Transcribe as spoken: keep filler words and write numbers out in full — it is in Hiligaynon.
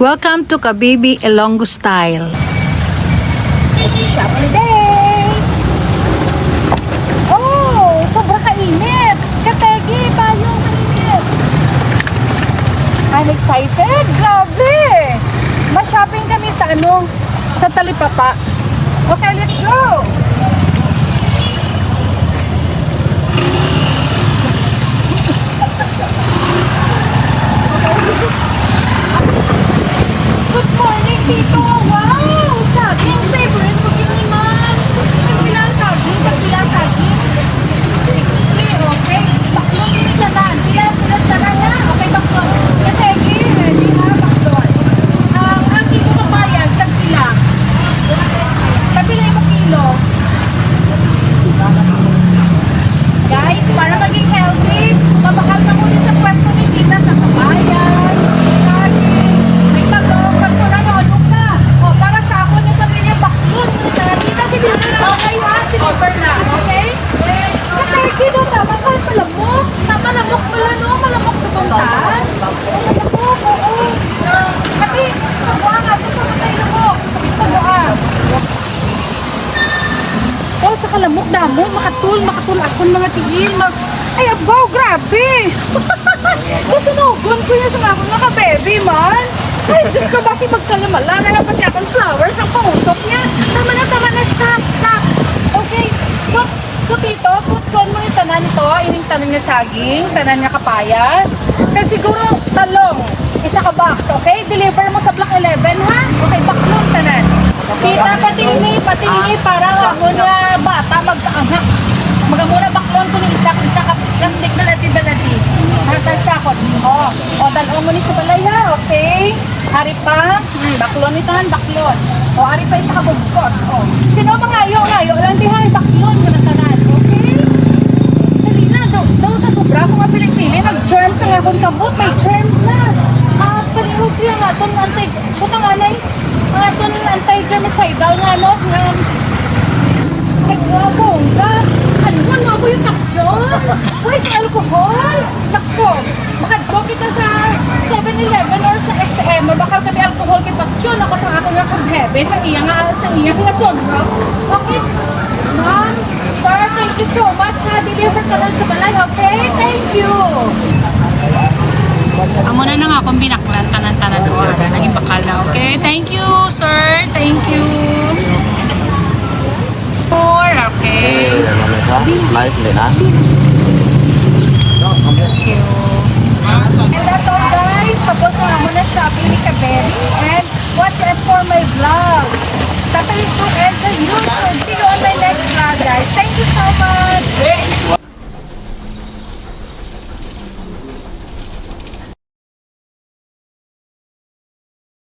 Welcome to Kabibi Ilonggo Style. Shopping day! Oh, sobra kainit! Kategi, payong kainit! I'm excited! Grabe! Ma-shopping kami sa ano, sa Talipapa. Okay, let's go! Good morning, Tito! Wow! Saging! Favorite ko gid ni Ma'am! Tagpila ang saging? Tagpila ang saging? Sixty, okay. Baklon ni tanan. Pila, pila tanan na? Okay, baklon. Kategi, ready ha, baklon. Ang, ang kilo kapayas, tagpila? Tagpila imo kilo? Guys, para maging healthy, mabakal na mo din sa pwesto ni Tita sa kabayan, saging, may talong, pagkulang o ano pa. O, para sa ako ni pamilya, baklon ni Tita, deliver sa kay ha, deliver na, okay? Kategi, no, tama ka, malamok. Tama, malamok pala, no? Malamok sa bunta. Malamok, oo. Pati, pabuha nga, ito pa matay na ko. Pati pabuha. Oh, sa kalamok, damo, makatul, makatul akon mga tiil, mag-, ay, abaw, grabe. Kasunugon ko yun sa akon, naka-baby man. Ay, Diyos ko, basi magkalamala na lang pati akong flowers, ang pangusok niya. Tama na, tama na, stop, stop. Okay, so, so, Tito, putson mo yung tanan ito, ining tanan nga saging, tanan nga kapayas. Kag siguro, talong, isa ka box, okay? Deliver mo sa Block eleven, ha? Okay, baklon tanan. Tita, pati ini, pati ini, para amo nga bata mag-, aha. Magamuna baklon ko ni isa, isa ka plastic na natin na natin. Hatag sa akon. Oh, o, dal-on mo ni sa balay, ha? Okay? Ari pa, hmm, baklon ni tanan, baklon. O, ari pa isa ka bugkos. O, sino mangayo, ngayo lang diha, baklon mo na tanan. Okay? Dali na, daw, daw sa sobra ko nga piling-piling, nag-germs ang akong kamot, may germs na. Ah, palihog niya nga, itong anti-, butang anay, ang aton anti-germicidal nga, ano, nga, ay, wow, bongga. Ano, ano ako yung takjon? Wait, alcohol? Nako, makadto kita sa Seven Eleven or sa S M, mabakal kami alcohol kay patyon ako sa ako nga kabebe, sa iya nga, sa iya nga sunrocks. Okay, ma'am, sir, thank you so much ha. Deliver ka lang sa balay, okay? Thank you. Amo na na nga akong binaklan, tanan-tanan, o, ara, naging bakal na. Okay, thank you, sir. Thank you. Four, okay. Slice din, ha? Thank you. And that's all, guys. Tapos na amo na shopping ni Kaberi. And watch out for my vlog sa Facebook and sa YouTube. See you on my next vlog, guys. Thank you.